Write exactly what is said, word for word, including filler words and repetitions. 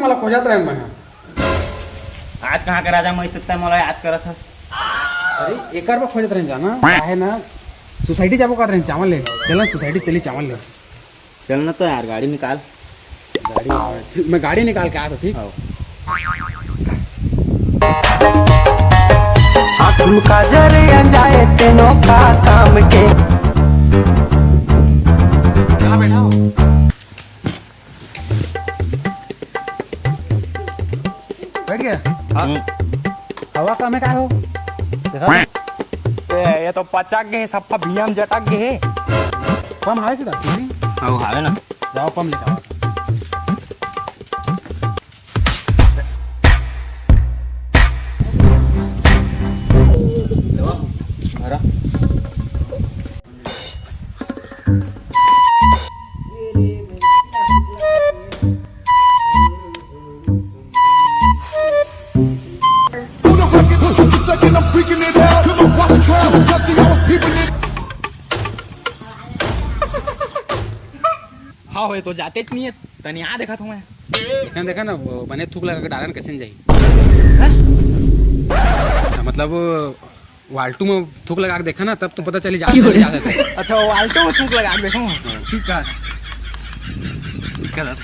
वाला खोजत रहे मैं। आज कहाँ के राजा महेश तत्ता मोला याद करत हस? अरे, एकर बर खोजत रहे जाना, काहे ना सोसाइटी जाबो करत रहे चावल ले। चल ना, सोसाइटी चली चावल ले। चल ना तो यार, गाड़ी निकाल। गाड़ी, मैं गाड़ी निकाल के आता, ठीक? हाँ। हाथ में काजर आ जाए तेनो का काम के। यहाँ बैठा हो। बैठ गया? हाँ। हम्म। हवा कम है का हो? देखा? ए, ये तो पचक गए, सफा भीम जटक गए। पम हावे सीधा, नहीं? हाँ, हावे ना। जाओ, पम लेके आओ। भरा। हाँ, होए तो जाते च नहीं है, तनी आ देखा तुम्हें। देखा, देखा ना, वो बने थूक लगा के डालन कैसे जाई। हाँ? मतलब, वाल्टू में थूक लगा के देखा ना, तब तो पता चली जाता है, जाता है। अच्छा, वाल्टू में थूक लगा के देखो। हाँ। ठीक है। गलत।